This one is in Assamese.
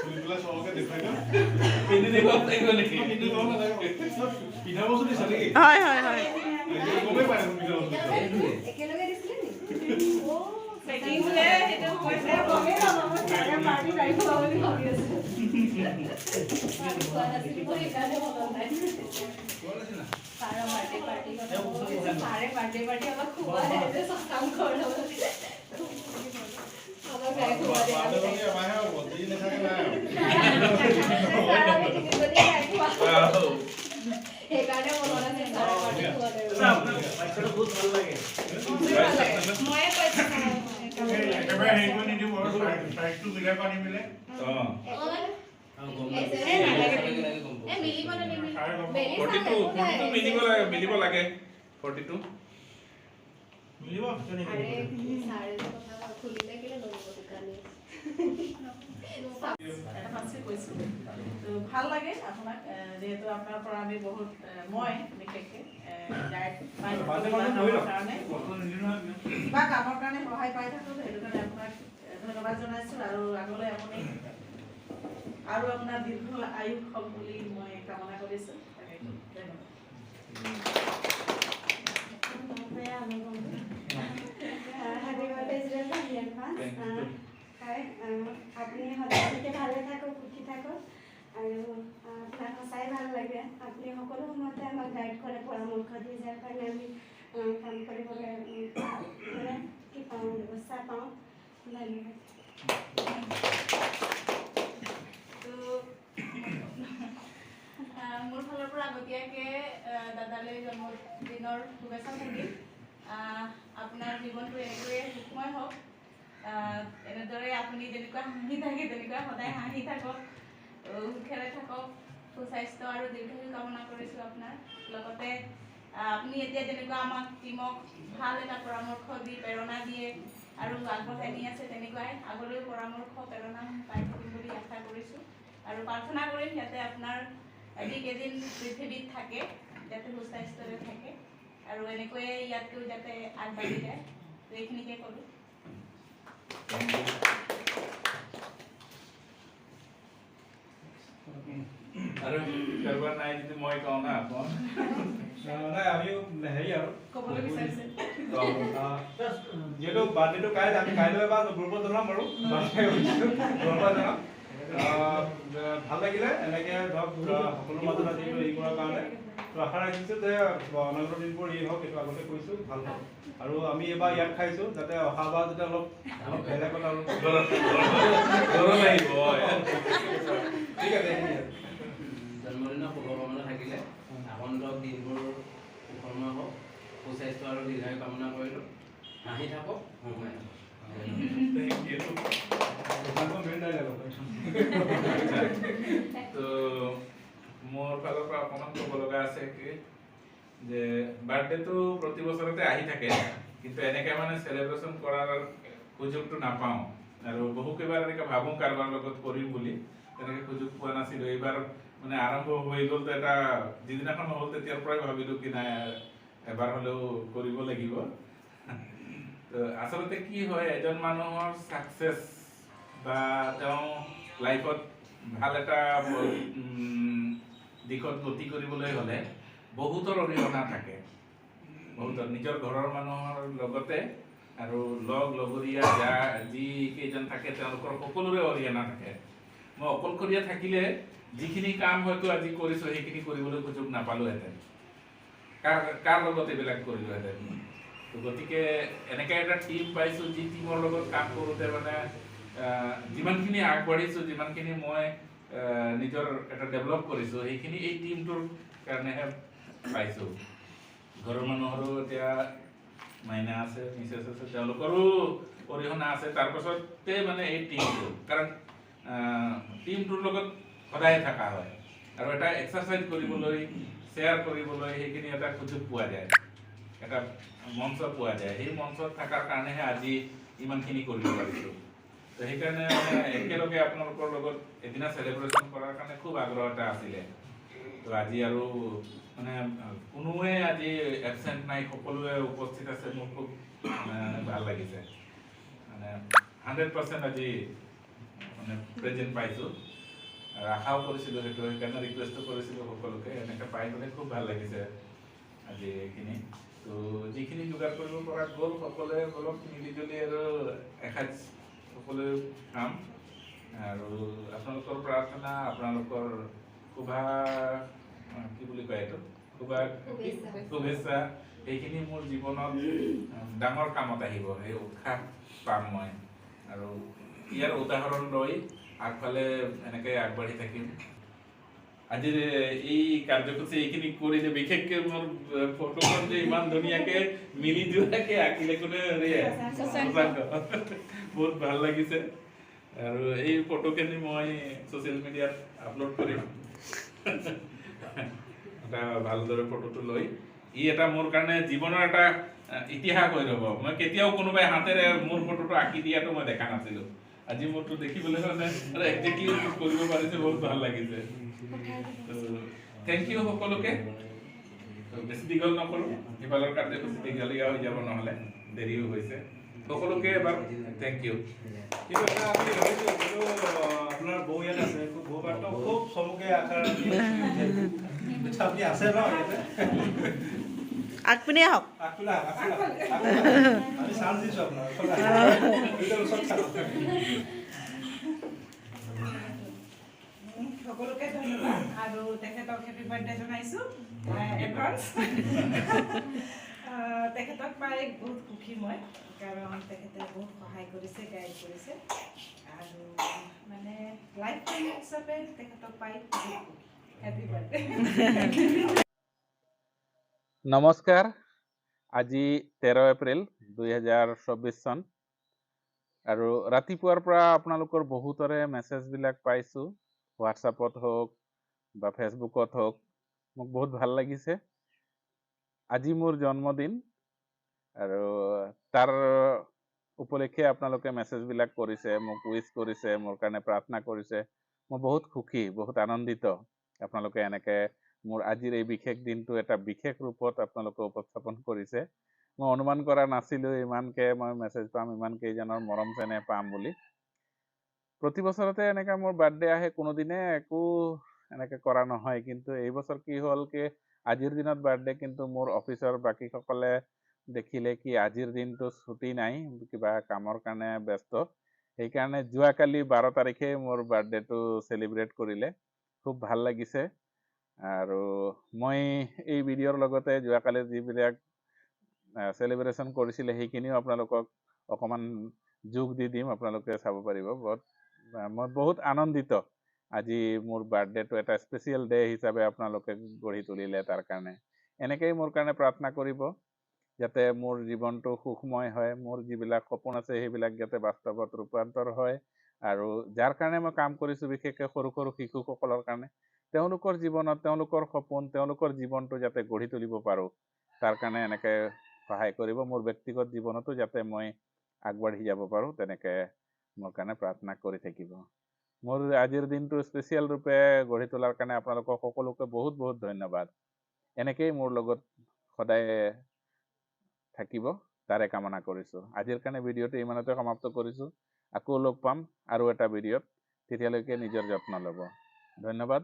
খুলি পেলাই চবকে দেখুৱাই দিওঁ। পিন্ধি দেখুৱাব লাগিব নেকি? পিন্ধি ল'ব নালাগে। পিন্ধা বস্তু দিছা নেকি? হয় হয় হয়। গমেই পাই দেখোন পিন্ধা বস্তু দিছা। একেলগে দিছিলে নেকি? পেকিং বোলে সেইটো হৈছে। গমেই নাপাওঁ, মই ছাৰে পাৰ্টি নাই খোৱা বুলি ভাবি আছো। খোৱা নাছিলো, মই সেইকাৰণে মনত নাই। ছাৰৰ বাৰ্থডে পাৰ্টি কথা মই, ছাৰে বাৰ্থডে পাৰ্টি আমাক খোৱা নাই যে, চব কাম কৰে আমাক নাই খোৱা দে। আমি নাই বাৰ্থডে এবাৰহে হ'ব, যি নাথাকে নাই আৰু। ছাৰ, আমি তিনিজনীয়ে নাই খোৱা, সেইকাৰণে মনত আছে ছাৰৰ পাৰ্টি খোৱা নাই বুলি। বাচ্ছাটো বহুত ভাল লাগে। ভাল লাগে। ময়ে কৈছো। একেবাৰে হেৰি কৰি নিদিব আৰু, চাইজটো মিলাই পানী মিলাই। অঁ। এই নালাগে। এই মিলিব নে নিমিলিব? বেলি। 42, 42 মিলিব লাগে, মিলিব লাগে 42। মিলিব কিয় আৰে নিমিলিব? ছাৰে যে কথা কয়, খুলিলে কেলে নল'ব দোকানী? এটা ফাৰ্ষ্টে কৈছোঁ তো, ভাল লাগে আপোনাক, যিহেতু আপোনাৰ পৰা আমি বহুত, মই বিশেষকৈ গাইড পাই থাকোঁ। মাজে কিবা মাজে কামৰ ধৰি লওক। কাৰণে, কিবা কামৰ কাৰণে সহায় পাই থাকোঁ, সেইটো কাৰণে আপোনাক ধন্যবাদ জনাইছোঁ। আৰু আগলৈ আপুনি আৰু আপোনাৰ দীৰ্ঘ আয়ুস হওক বুলি মই কামনা কৰিছোঁ। তাকে, ধন্যবাদ। Happy birthday Jiren in advance. Thank you. হয়, আপুনি সদায় এনেকৈ ভালে থাকক, সুখী থাকক আৰু আপোনাক সঁচাই ভাল লাগে। আপুনি সকলো সময়তে আমাক গাইড কৰে, পৰামৰ্শ দিয়ে, যাৰ কাৰণে আমি কাম কৰিবলৈ মানে কি পাওঁ, উৎসাহ পাওঁ। ধন্যবাদ। তো মোৰ ফালৰ পৰা আগতীয়াকৈ দাদালৈ জন্মদিনৰ শুভেচ্ছা থাকিল। আপোনাৰ জীৱনটো এনেকৈয়ে সুখময় হওক। এনেদৰে আপুনি যেনেকুৱা হাঁহি থাকে, তেনেকুৱা সদায় হাঁহি থাকক, সুখেৰে থাকক। সুস্বাস্থ্য আৰু দীৰ্ঘায়ু কামনা কৰিছোঁ আপোনাৰ। লগতে আপুনি এতিয়া যেনেকুৱা আমাক টীমক ভাল এটা পৰামৰ্শ দি প্ৰেৰণা দিয়ে আৰু আগবঢ়াই নি আছে, তেনেকুৱাই আগলৈও পৰামৰ্শ প্ৰেৰণা পাই থাকিম বুলি আশা কৰিছোঁ আৰু প্ৰাৰ্থনা কৰিম যাতে আপোনাৰ যিকেইদিন পৃথিৱীত থাকে যাতে সুস্বাস্থ্যৰে থাকে আৰু এনেকৈয়ে ইয়াতকৈও যাতে আগবাঢ়ি যায়। তো এইখিনিকে ক'লোঁ। Thank you. আৰু কাৰোবাৰ নাই যদি মই কওঁ না অকণ। নাই, আমিও হেৰি আৰু ক'বলৈ বিচাৰিছে। যিহেতু বাৰ্থডেটো কাইলৈ, আমি কাইলৈ এবাৰ গ্ৰুপত জনাম বাৰু, বাৰ্থডে গ্ৰুপত জনাম। ভাল লাগিলে এনেকে ধৰক সকলো মাজত আজি হেৰি কৰাৰ কাৰণে। তো আশা ৰাখিছোঁ যে অনাগত দিনবোৰ এই হওক, এইটো আগতে কৈছোঁ, ভাল হওক। আৰু আমি এইবাৰ ইয়াত খাইছোঁ, যাতে অহাবাৰ যাতে অলপ অলপ বেলেগত আৰু গৰম আহিব হয়। ঠিক আছে, এইখিনিয়ে। জন্মদিনৰ শুভকামনা থাকিলে। আগন্তুক দিনবোৰ সুখময় হওক, সুস্বাস্থ্য আৰু দীৰ্ঘায়ু কামনা কৰিলোঁ। হাঁহি থাকক, হঁহুৱাই থাকক। Thank you. Main dialogue. তো মোৰ ফালৰ পৰা অকণমান ক'ব লগা আছে কি যে বাৰ্থডেটো প্ৰতি বছৰতে আহি থাকে, কিন্তু এনেকে মানে চেলিব্ৰেশ্যন কৰাৰ সুযোগটো নাপাওঁ। আৰু বহু কেইবাৰ এনেকে ভাবোঁ কাৰোবাৰ লগত কৰিম বুলি, তেনেকে সুযোগ পোৱা নাছিলোঁ। এইবাৰ মানে আৰম্ভ হৈ গ'ল, তো এটা যিদিনাখন হ'ল তেতিয়াৰ পৰাই ভাবিলোঁ কি নাই, এবাৰ হ'লেও কৰিব লাগিব। তো আচলতে কি হয়, এজন মানুহৰ ছাকচেছ বা তেওঁ লাইফত ভাল এটা দিশত গতি কৰিবলৈ হ'লে বহুতৰ অৰিহণা থাকে, বহুতৰ নিজৰ ঘৰৰ মানুহৰ লগতে আৰু লগ লগৰীয়া যা যি কেইজন থাকে তেওঁলোকৰ সকলোৰে অৰিহণা থাকে। মই অকলশৰীয়া থাকিলে যিখিনি কাম হয়তো আজি কৰিছোঁ, সেইখিনি কৰিবলৈ সুযোগ নাপালোহেঁতেন। কাৰ কাৰ লগত এইবিলাক কৰিলোহেঁতেন? তো গতিকে এনেকৈ এটা টীম পাইছোঁ, যি টীমৰ লগত কাম কৰোঁতে মানে যিমানখিনি আগবাঢ়িছোঁ, যিমানখিনি মই নিজৰ এটা ডেভেলপ কৰিছোঁ, সেইখিনি এই টীমটোৰ কাৰণেহে পাইছোঁ। ঘৰৰ মানুহৰো, এতিয়া মাইনা আছে, মিছেছ আছে, তেওঁলোকৰো অৰিহণা আছে। তাৰপাছতে মানে এই টীমটো, কাৰণ টীমটোৰ লগত সদায় থকা হয় আৰু এটা এক্সাৰচাইজ কৰিবলৈ, শ্বেয়াৰ কৰিবলৈ সেইখিনি এটা সুযোগ পোৱা যায়, এটা মঞ্চ পোৱা যায়। সেই মঞ্চত থকাৰ কাৰণেহে আজি ইমানখিনি কৰিব পাৰিছোঁ। তো সেইকাৰণে মানে একেলগে আপোনালোকৰ লগত এদিনা চেলিব্ৰেশ্যন কৰাৰ কাৰণে খুব আগ্ৰহ এটা আছিলে। তো আজি আৰু মানে কোনোৱে আজি এবচেণ্ট নাই, সকলোৱে উপস্থিত আছে। মোৰ খুব মানে ভাল লাগিছে, মানে 100% আজি মানে প্ৰেজেণ্ট পাইছোঁ আৰু আশাও কৰিছিলোঁ সেইটো, সেইকাৰণে ৰিকুৱেষ্টো কৰিছিলোঁ সকলোকে। এনেকৈ পাই পেলাই খুব ভাল লাগিছে আজি এইখিনি। তো যিখিনি যোগাৰ কৰিব পৰা গ'ল সকলোৱে অলপ মিলিজুলি আৰু এসাঁজ সকলোৱে খাম। আৰু আপোনালোকৰ প্ৰাৰ্থনা, আপোনালোকৰ শুভা কি বুলি কয় এইটো, শুভেচ্ছা, সেইখিনি মোৰ জীৱনত ডাঙৰ কামত আহিব, সেই উৎসাহ পাম মই। আৰু ইয়াৰ উদাহৰণ লৈ আগফালে এনেকৈ আগবাঢ়ি থাকিম। আজিৰ এই কাৰ্যসূচী এইখিনি কৰিলে বিশেষকৈ মোৰ ফটোখন যে ইমান ধুনীয়াকে মিলি যোৱাকে আঁকিলে কোনে, বহুত ভাল লাগিছে। আৰু এই ফটোখিনি মই ছ'চিয়েল মিডিয়াত আপলোড কৰিম, এটা ভালদৰে ফটোটো লৈ। ই এটা মোৰ কাৰণে জীৱনৰ এটা ইতিহাস হৈ ৰ'ব। মই কেতিয়াও কোনোবাই হাতেৰে মোৰ ফটোটো আঁকি দিয়াটো মই দেখা নাছিলোঁ, আজি মোৰটো দেখিবলৈ মানে একজেক্টলি কৰিব পাৰিছে, বহুত ভাল লাগিছে। Thank U সকলোকে। বেছি দীঘল নকৰোঁ, সিফালৰ কাৰ্যসূচী দীঘলীয়া হৈ যাব, নহ'লে দেৰিও হৈছে। সকলোকে এবাৰ thank U. কিন্তু এটা আমি ভাবিছোঁ, কিন্তু আপোনাৰ বৌ ইয়াত আছে, বৌ বাৰটো খুব চমুকে আকাৰ আপুনি আছে ন ইয়াতে? আগপিনে আহক, আগপিনে আহক, আমি চান্স দিছোঁ আপোনাক। সকলোকে ধন্যবাদ আৰু তেখেতক হেপী বাৰ্থডে জনাইছোঁ এডভান্স। তেখেতক পাই বহুত সুখী মই, কাৰণ তেখেতে বহুত সহায় কৰিছে, গাইড কৰিছে আৰু মানে লাইফ টাইম হিচাপে তেখেতক পাই বহুত সুখী। Happy birthday. নমস্কাৰ, আজি 13 এপ্ৰিল 2024 চন আৰু ৰাতিপুৱাৰ পৰা আপোনালোকৰ বহুতৰে মেছেজবিলাক পাইছোঁ, হোৱাটছআপত হওক বা ফেচবুকত হওক, মোক বহুত ভাল লাগিছে। আজি মোৰ জন্মদিন আৰু তাৰ উপলক্ষে আপোনালোকে মেছেজবিলাক কৰিছে, মোক উইচ কৰিছে, মোৰ কাৰণে প্ৰাৰ্থনা কৰিছে। মই বহুত সুখী, বহুত আনন্দিত। আপোনালোকে এনেকৈ মোৰ আজিৰ এই বিশেষ দিনটো এটা বিশেষ ৰূপত আপোনালোকে উপস্থাপন কৰিছে। মই অনুমান কৰা নাছিলোঁ ইমানকৈ মই মেছেজ পাম, ইমান কেইজনৰ মৰম চেনেহ পাম বুলি। প্ৰতি বছৰতে এনেকৈ মোৰ বাৰ্থডে আহে, কোনোদিনে একো এনেকৈ কৰা নহয়, কিন্তু এই বছৰ কি হ'ল কি আজিৰ দিনত বাৰ্থডে, কিন্তু মোৰ অফিচৰ বাকীসকলে দেখিলে কি আজিৰ দিনটো ছুটি নাই, কিবা কামৰ কাৰণে ব্যস্ত, সেইকাৰণে যোৱাকালি 12 তাৰিখে মোৰ বাৰ্থডেটো চেলিব্ৰেট কৰিলে। খুব ভাল লাগিছে। আৰু মই এই ভিডিঅ'ৰ লগতে যোৱাকালি যিবিলাক চেলিব্ৰেশ্যন কৰিছিলে সেইখিনিও আপোনালোকক অকণমান যোগ দি দিম, আপোনালোকে চাব পাৰিব। বহুত মই বহুত আনন্দিত আজি মোৰ বাৰ্থডেটো এটা স্পেচিয়েল ডে হিচাপে আপোনালোকে গঢ়ি তুলিলে, তাৰ কাৰণে এনেকেই মোৰ কাৰণে প্ৰাৰ্থনা কৰিব যাতে মোৰ জীৱনটো সুখময় হয়, মোৰ যিবিলাক সপোন আছে সেইবিলাক যাতে বাস্তৱত ৰূপান্তৰ হয়। আৰু যাৰ কাৰণে মই কাম কৰিছোঁ, বিশেষকৈ সৰু সৰু শিশুসকলৰ কাৰণে, তেওঁলোকৰ জীৱনত তেওঁলোকৰ সপোন, তেওঁলোকৰ জীৱনটো যাতে গঢ়ি তুলিব পাৰোঁ, তাৰ কাৰণে এনেকৈ সহায় কৰিব। মোৰ ব্যক্তিগত জীৱনতো যাতে মই আগবাঢ়ি যাব পাৰোঁ, তেনেকৈ মোৰ কাৰণে প্ৰাৰ্থনা কৰি থাকিব। মোৰ আজিৰ দিনটো স্পেচিয়েল ৰূপে গঢ়ি তোলাৰ কাৰণে আপোনালোকক সকলোকে বহুত বহুত ধন্যবাদ। এনেকেই মোৰ লগত সদায় থাকিব তাৰে কামনা কৰিছোঁ। আজিৰ কাৰণে ভিডিঅ'টো ইমানতে সমাপ্ত কৰিছোঁ। আকৌ লগ পাম আৰু এটা ভিডিঅ'ত, তেতিয়ালৈকে নিজৰ যত্ন ল'ব। ধন্যবাদ।